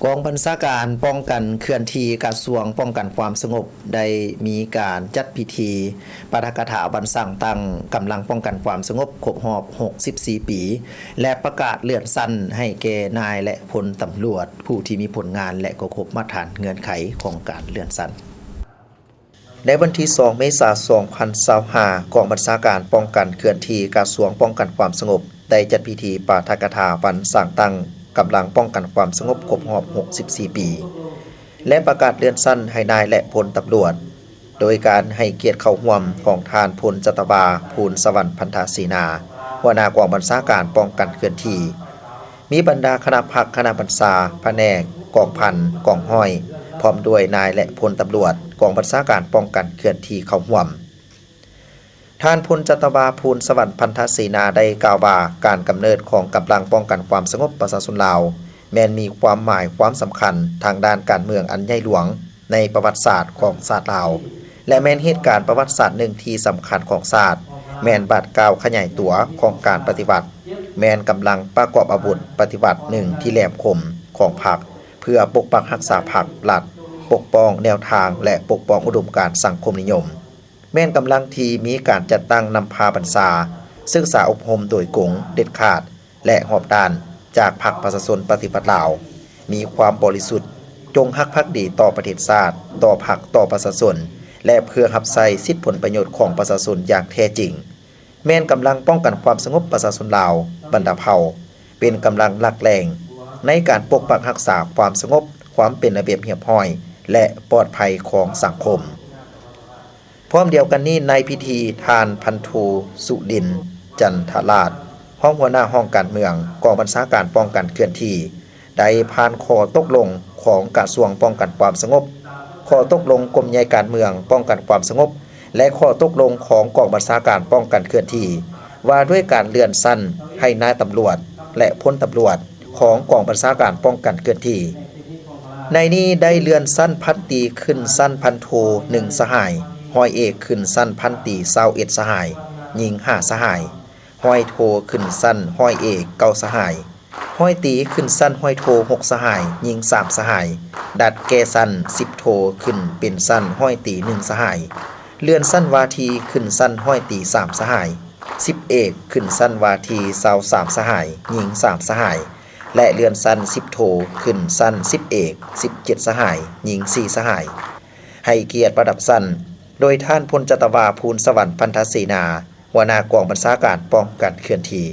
ກອງບັນຊາການປ້ອງກັນເຄື່ອນທີ່ ກະຊວງປ້ອງກັນຄວາມສະຫງົບ ໄດ້ມີການຈັດພິທີປາຖະກະຖາວັນສ້າງຕັ້ງກຳລັງປ້ອງກັນຄວາມສະຫງົບຄົບຮອບຫົກສິບສີ່ປີ ແລະ ປະກາດເລື່ອນຊັ້ນໃຫ້ແກ່ນາຍ ແລະ ພົນຕຳຫຼວດ ຜູ້ທີ່ມີຜົນງານ ແລະ ກໍຄົບມາດຖານເງື່ອນໄຂຂອງການເລື່ອນຊັ້ນ. ໃນວັນທີສອງ ເມສາ ສອງພັນຊາວຫ້າ ກອງບັນຊາການປ້ອງກັນເຄື່ອນທີ່ ກະຊວງປ້ອງກັນຄວາມສະຫງົບ ໄດ້ຈັດພິທີປາຖະກະຖາວັນສ້າງຕັ້ງກຳລັງປ້ອງກັນຄວາມສະຫງົບຄົບຮອບຫົກສິບສີ່ປີ ແລະ ປະກາດເລື່ອນຊັ້ນໃຫ້ນາຍ ແລະ ພົນຕຳຫຼວດ ໂດຍການໃຫ້ກຽດເຂົ້າຮ່ວມຂອງທ່ານ ພົນຈັດຕະວາ ພູນສະຫວັນ ພັນທະເສນາ ຫົວໜ້າກອງບັນຊາການປ້ອງກັນເຄື່ອນທີ່, ມີບັນດາຄະນະພັກ, ຄະນະບັນຊາ, ພະແນກ, ກອງພັນ, ກອງຮ້ອຍ ພ້ອມດ້ວຍນາຍ ແລະ ພົນຕຳຫຼວດກອງບັນຊາການປ້ອງກັນເຄື່ອນທີ່ເຂົ້າຮ່ວມ. ທ່ານ ພົນຈັດຕະວາ ພູນສະຫວັນ ພັນທະເສນາ ໄດ້ກ່າວວ່າ ການກຳເນີດຂອງກຳລັງປ້ອງກັນຄວາມສະຫງົບປະຊາຊົນລາວ ແມ່ນມີຄວາມໝາຍຄວາມສຳຄັນທາງດ້ານການເມືອງອັນໃຫຍ່ຫຼວງໃນປະຫວັດສາດຂອງຊາດລາວ ແລະ ແມ່ນເຫດການປະຫວັດສາດໜຶ່ງທີ່ສຳຄັນຂອງຊາດ, ແມ່ນບາດກ້າວຂະຫຍາຍຕົວຂອງການປະຕິວັດ, ແມ່ນກຳລັງປະກອບອາວຸດປະຕິວັດໜຶ່ງທີ່ແຫຼມຄົມຂອງພັກ ເພື່ອປົກປັກຮັກສາພັກລັດ, ປົກປ້ອງແນວທາງ ແລະ ປົກປ້ອງອຸດົມການສັງຄົມນິຍົມ, ແມ່ນກຳລັງທີ່ມີການຈັດຕັ້ງນຳພາບັນຊາ, ສຶກສາອົບຮົມໂດຍກົງ, ເດັດຂາດ ແລະ ຮອບດ້ານ ຈາກພັກປະຊາຊົນປະຕິວັດລາວ, ມີຄວາມບໍລິສຸດ, ຈົງຮັກພັກດີຕໍ່ປະເທດຊາດ, ຕໍ່ພັກ, ຕໍ່ປະຊາຊົນ ແລະ ເພື່ອຮັບໃຊ້ສິດຜົນປະໂຫຍດຂອງປະຊາຊົນຢ່າງແທ້ຈິງ, ແມ່ນກຳລັງປ້ອງກັນຄວາມສະຫງົບປະຊາຊົນລາວບັນດາເຜົ່າ, ເປັນກຳລັງຫຼັກແຫຼ່ງໃນການປົກປັກຮັກສາຄວາມສະຫງົບ, ຄວາມເປັນລະບຽບຮຽບຮ້ອຍ ແລະ ປອດໄພຂອງສັງຄົມ. ພ້ອມດຽວກັນນີ້, ໃນພິທີ ທ່ານ ພັນໂທ ສຸລິນ ຈັນທະລາດ ຮອງຫົວໜ້າຫ້ອງການເມືອງ ກອງບັນຊາການປ້ອງກັນເຄື່ອນທີ່ ໄດ້ຜ່ານຂໍ້ຕົກລົງຂອງກະຊວງປ້ອງກັນຄວາມສະຫງົບ, ຂໍ້ຕົກລົງກົມໃຫຍ່ການເມືອງປ້ອງກັນຄວາມສະຫງົບ ແລະ ຂໍ້ຕົກລົງຂອງກອງບັນຊາການປ້ອງກັນເຄື່ອນທີ່ ວ່າດ້ວຍການເລື່ອນຊັ້ນໃຫ້ນາຍຕຳຫຼວດ ແລະ ພົນຕຳຫຼວດຂອງກອງບັນຊາການປ້ອງກັນເຄື່ອນທີ່. ໃນນີ້ໄດ້ເລື່ອນຊັ້ນພັນຕີຂຶ້ນຊັ້ນພັນໂທ ໜຶ່ງສະຫາຍ, ຮ້ອຍເອກຂຶ້ນຊັ້ນພັນຕີ ຊາວເອັດສະຫາຍ, ຍິງຫ້າສະຫາຍ, ຮ້ອຍໂທຂຶ້ນຊັ້ນຮ້ອຍເອກ ເກົ້າສະຫາຍ, ຮ້ອຍຕີຂຶ້ນຊັ້ນຮ້ອຍໂທ ຫົກສະຫາຍ, ຍິງສາມສະຫາຍ, ດັດແກ່ຊັ້ນສິບໂທຂຶ້ນເປັນຊັ້ນຮ້ອຍຕີ ໜຶ່ງສະຫາຍ, ເລື່ອນຊັ້ນວາທີຂຶ້ນຊັ້ນຮ້ອຍຕີ ສາມສະຫາຍ, ສິບເອກຂຶ້ນຊັ້ນວາທີ ຊາວສາມສະຫາຍ, ຍິງສາມສະຫາຍ ແລະ ເລື່ອນຊັ້ນສິບໂທຂຶ້ນຊັ້ນສິບເອກ ສິບເຈັດສະຫາຍ, ຍິງສີ່ສະຫາຍ. ໃຫ້ກຽດປະດັບຊັ້ນໂດຍທ່ານ ພົນຈັດຕະວາ ພູນສະຫວັນ ພັນທະເສນາ ຫົວໜ້າກອງບັນຊາການປ້ອງກັນເຄື່ອນທີ່.